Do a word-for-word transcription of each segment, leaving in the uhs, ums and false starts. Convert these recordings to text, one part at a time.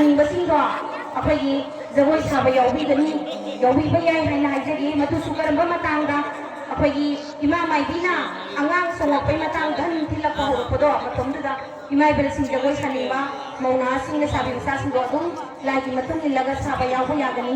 ꯅꯤꯡꯕꯁꯤꯡꯗꯣ ꯑꯩꯈꯣꯏꯒꯤ ꯖꯒꯣꯏ ꯁꯥꯕ ꯌꯥꯎꯕꯤꯒꯅꯤ, ꯌꯥꯎꯕꯤꯕ ꯌꯥꯏ ꯍꯥꯏꯅ ꯍꯥꯏꯖꯒꯦ꯫ ꯃꯗꯨꯁꯨ ꯀꯔꯝꯕ ꯃꯇꯥꯡꯗ? ꯑꯩꯈꯣꯏꯒꯤ ꯏꯃꯥ ꯃꯥꯏꯕꯤꯅ ꯑꯉꯥꯡ ꯆꯣꯡꯂꯛꯄꯩ ꯃꯇꯥꯡꯗ ꯅꯨꯡꯊꯤꯜꯂꯛꯄ ꯍꯧꯔꯛꯄꯗꯣ, ꯃꯇꯝꯗꯨꯗ ꯏꯃꯥ ꯏꯕꯦꯜꯁꯤꯡ ꯖꯒꯣꯏ ꯁꯥꯅꯤꯡꯕ ꯃꯧ ꯅꯍꯥꯁꯤꯡ ꯂꯩꯁꯥꯕꯤ ꯃꯆꯥꯁꯤꯡꯗꯣ ꯑꯗꯨꯝ ꯂꯥꯏꯒꯤ ꯃꯇꯨꯡ ꯏꯜꯂꯒ ꯁꯥꯕ ꯌꯥꯎꯕ ꯌꯥꯒꯅꯤ꯫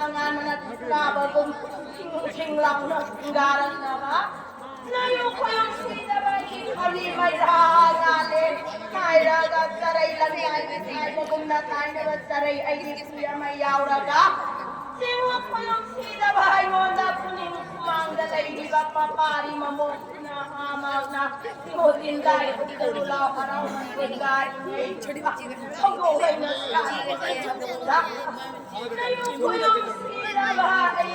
ꯑꯉꯥꯡꯅ ꯂꯥꯎꯅ ꯁꯤꯡꯒꯥꯔꯛꯅꯕ ꯅꯌꯨꯝ ꯈꯣꯌꯨꯝ ꯁꯤꯗꯕꯒꯤ ꯈꯣꯂꯤ ꯃꯩꯔꯥ ꯉꯥꯜꯂꯦ꯫ ꯍꯥꯏꯔꯒ ꯆꯔꯩ ꯂꯪꯖꯥꯏꯒꯤ ꯇꯥꯏꯕꯒꯨꯝꯅ ꯇꯥꯏꯅꯕ ꯆꯔꯩ ꯑꯩꯒꯤ ꯈꯨꯏ ꯑꯃ ꯌꯥꯎꯔꯒ ꯆꯤꯡꯉꯨ ꯈꯣꯌꯨꯝ ꯁꯤꯗꯕ ꯑꯩꯉꯣꯟꯗ ꯄꯨꯛꯅꯤꯡ ꯁꯨꯃꯥꯡꯗ ꯂꯩꯔꯤꯕ ꯃꯄꯥꯔꯤ ꯃꯃꯣꯟ ꯅꯍꯥꯃꯛꯅ ꯏꯉꯣ ꯇꯤꯟꯗꯥꯏ ꯎꯠꯇꯔꯨ ꯂꯥꯎ ꯍꯔꯥꯎ ꯃꯟꯕꯣꯏ ꯀꯥꯏ ꯈꯣꯡꯗꯣꯛ ꯑꯩꯅ ꯁꯥꯕ ꯅꯌꯨꯝ ꯈꯣꯌꯨꯝ ꯁꯤꯗꯕ ꯑꯩ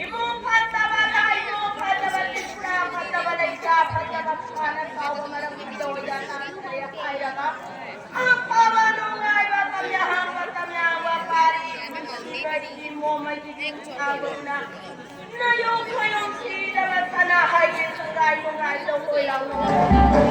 ꯏꯃꯨꯡ ꯐꯠꯇꯕ, ꯂꯥꯏꯃꯨꯡ ꯐꯠꯇꯕ, ꯂꯤꯛꯅꯥ ꯐꯠꯇꯕ, ꯂꯩꯁꯥ ꯐꯠꯇꯕ, ꯐꯅ ꯁꯥꯎꯕ ꯃꯔꯝ ꯈꯪꯗꯕ ꯍꯥꯏꯔꯒ ꯑꯐꯕ ꯅꯨꯡꯉꯥꯏꯕ ꯇꯝꯌꯥ ꯍꯥꯡꯕ ꯇꯝꯌꯥ ꯍꯥꯡꯕ ꯄꯥꯔꯤ ꯅꯨꯡꯁꯤꯕꯒꯤ ꯃꯣꯃꯩꯒꯤ ꯆꯤꯡꯁꯥꯒꯨꯝꯅ ꯅꯌꯣꯡ ꯈꯣꯏꯌꯣꯡ ꯁꯤꯗꯕ ꯁꯅꯥ ꯍꯥꯏꯒꯤ ꯁꯪꯒꯥꯏ ꯅꯨꯡꯉꯥꯏ ꯇꯧ ꯀꯣꯏꯔꯥꯎ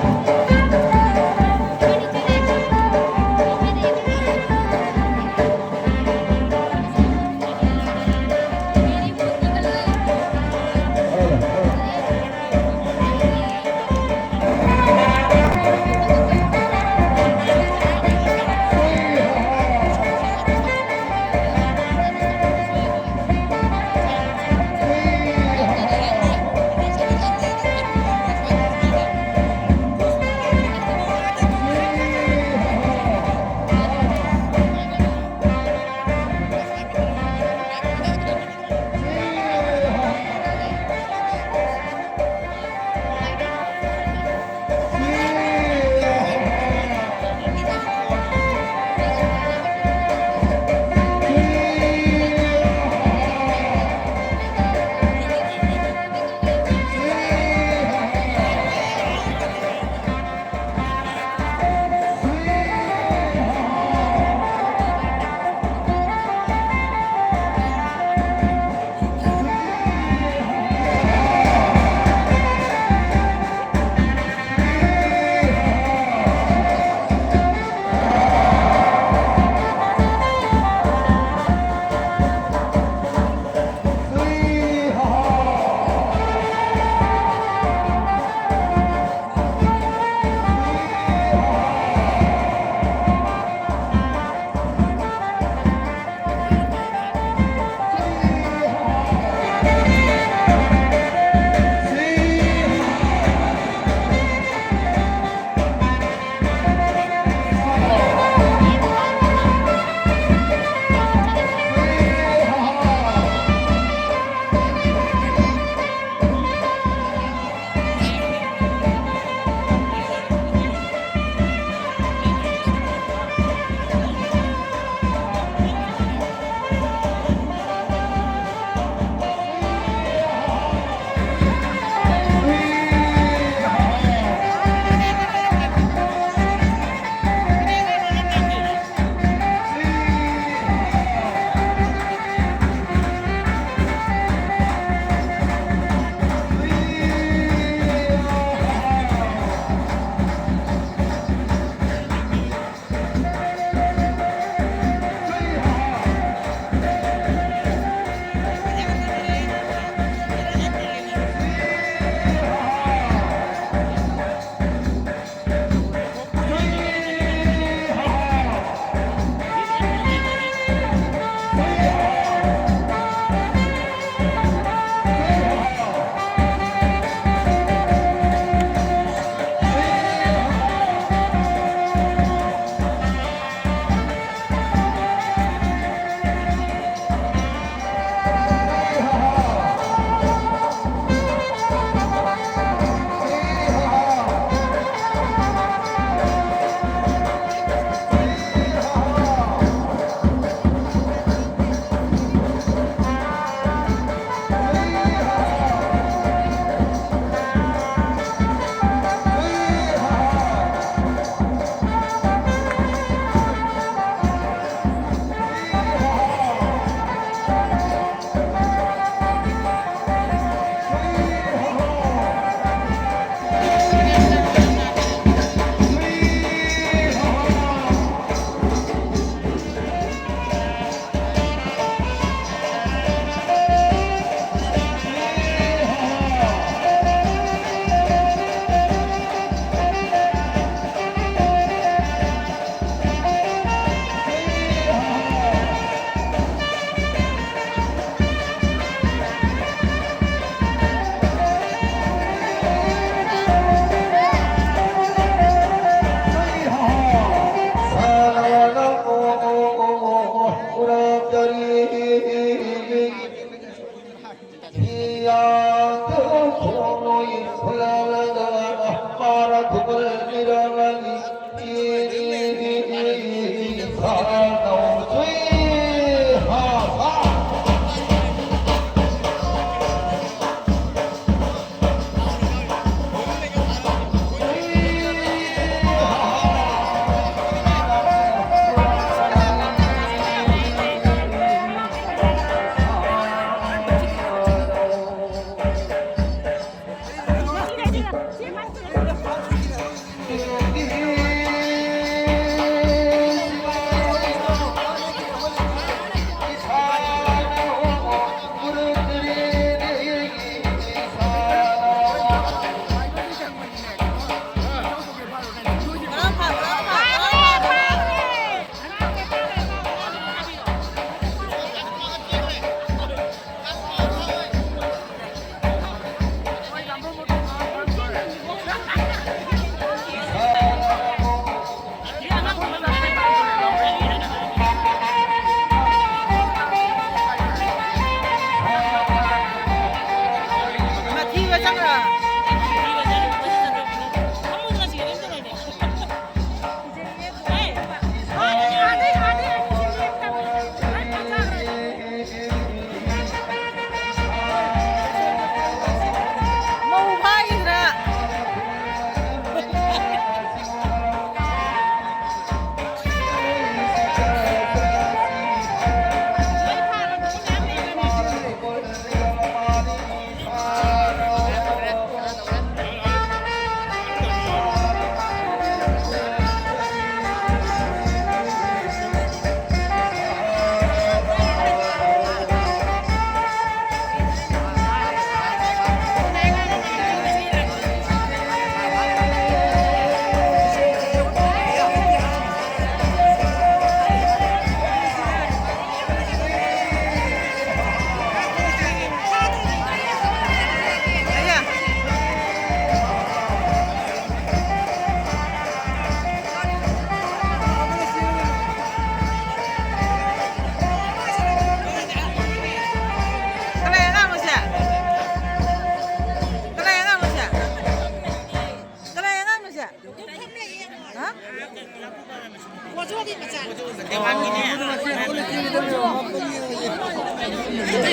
ꯍꯥ?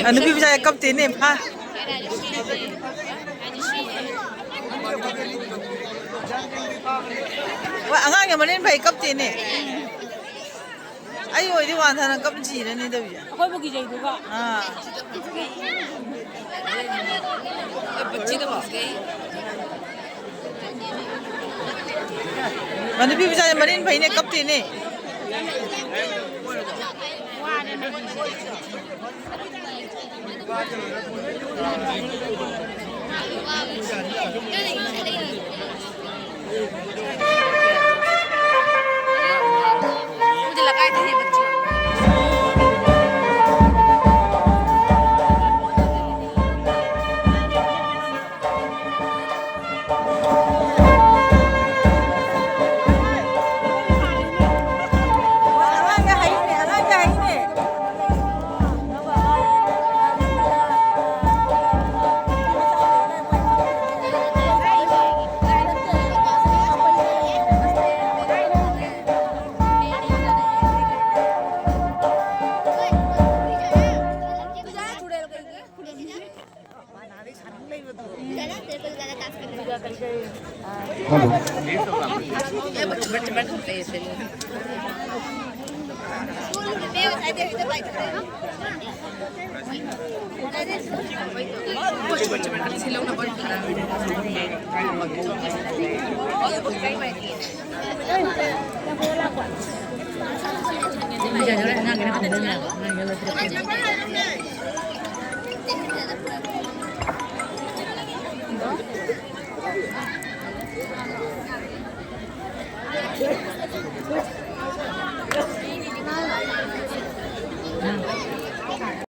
ꯑ, ꯅꯨꯄꯤ ꯃꯆꯥ ꯀꯞꯇꯦꯅꯦ, ꯐꯥ꯫ ꯍꯣꯏ, ꯑꯉꯥꯡꯒꯤ ꯃꯔꯤꯟ ꯐꯩ, ꯀꯞꯇꯦꯅꯦ꯫ ꯑꯩ ꯑꯣꯏꯗꯤ ꯋꯥꯟꯊꯅ ꯀꯞ ꯆꯤꯔꯅꯤ ꯇꯧꯔꯤꯁꯦ꯫ ꯑꯩꯈꯣꯏꯕꯨ ꯀꯤꯖꯩꯗꯨꯒ꯫ ꯑꯥ꯫ ꯃꯗꯨ ꯅꯨꯄꯤ ꯃꯆꯥꯁꯦ ꯃꯔꯤꯟ ꯐꯩꯅꯦ, ꯀꯞꯇꯦꯅꯦ꯫ मुझे लगा ही था ये बच्ची।